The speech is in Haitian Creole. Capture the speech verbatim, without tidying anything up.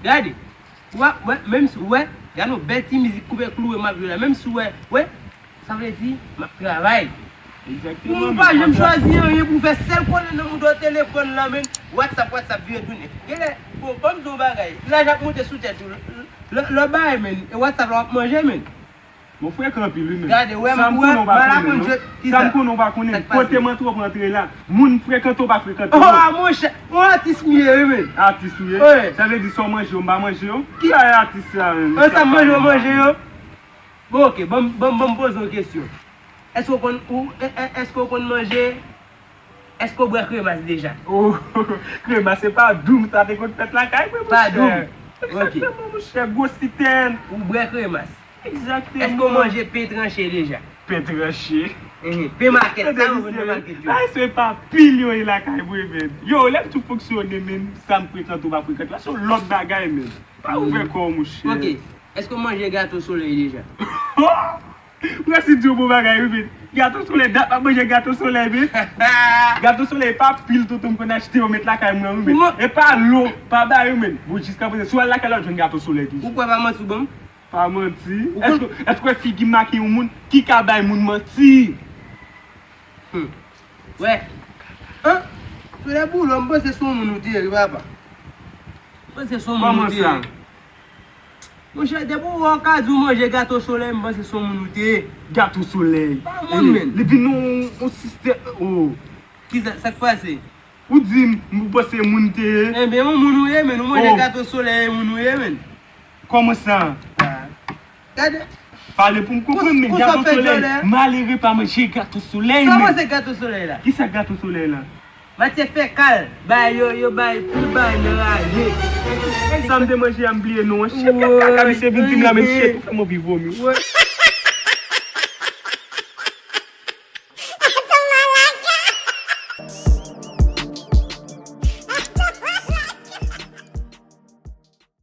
Gade, w ap wè, menm si w wè, gade yon bèl ti mizik koupe klou m ap jwe la, menm si w wè, wè, sa vle di, m ap travay. Pou moun pa janm chwazi anyen pou fè, sèl konnen nan moun dò telefòn la, men, WhatsApp, WhatsApp, vire tounen. Genlè, bon, ban m di w yon bagay, laj ap monte sou tèt ou, lè, lè w bay, men, e WhatsApp la w ap manje, men. Mwen frekan anpil, wi, men. Gade, wè, m, wè, m pa la konn jwe. Sa m konnen w pa konnen. Kote m antre w pa antre la. Moun frekante w pa frekante w. Oh, monchè, yon atis m ye, wi, men. Atis ou ye? Wi. Sa vle di sa w manje yo, m pa manje yo? Ki bagay atis sa, men? An sa m manje, w manje yo? Bon, ok, ban m, ban m, ban m poze yon kesyon. Èske w konn, ou, e, e, èske w konn manje? Èske w bwè kremas deja? Oh, kremas se pa Doum sa te konn fèt lakay mwen, monchè. Pa Doum. Ok. Egzakteman, monchè, gwo sitèn. Ou bwè kremas. Egzakteman. Èske w manje pen tranche deja? Pen tranche. Ehe, pen makèt, sa yo konn nan makèt yo. Ay, se pa pil yo ye lakay mwen, men. Yo, lè m tou fonksyone, men, sa m frekante ou pa frekante la, se yon lòt bagay, men. Pa ouvè kò w, monchè. Ok. Èske w manje gato solèy deja? Mwen si di w bon bagay, wi, men. Gato solèy, dat m ap manje gato solèy, men. Gato solèy pa pil tonton m konn achte yo met lakay mwen, wi, men. E pa lo, pa ba yo, men. Bon, jiska prezan, si w al lakay la, w jwenn gato solèy toujou. Ou kwè pa manti w ban m? Pa manti. Èske, èske w wè figi m make yon moun ki ka bay moun manti? Hmm. Wè. An? Soulè Boulon, m panse se yon moun ou te ye, wi, papa. M panse se yon moun ou te ye. Kòman sa? Monchè, depi w wè w ka di w manje gato solèy, m panse se yon moun ou te ye. Gato solèy. Pa yon moun, men. Li vin yon, yon sistèm. Oh. Kisa, sa k pase? Ou di m, ou panse moun te ye? Enben, yon moun ou ye, men. Ou manje gato solèy, e moun ou ye, men. Kòman sa? Ah. Gade. Pale pou m konprann, men. Gato solèy. Malere pa manje gato solèy, men. Sa w panse gato solèy la? Kisa gato solèy la? Matyè fèkal, bay yo, yo bay, pou bay nan raje. Sa m te manje a, m bliye non an. Shit, kaka, misye vin di m la, men shit, ou fè m anvi vomi. Wè.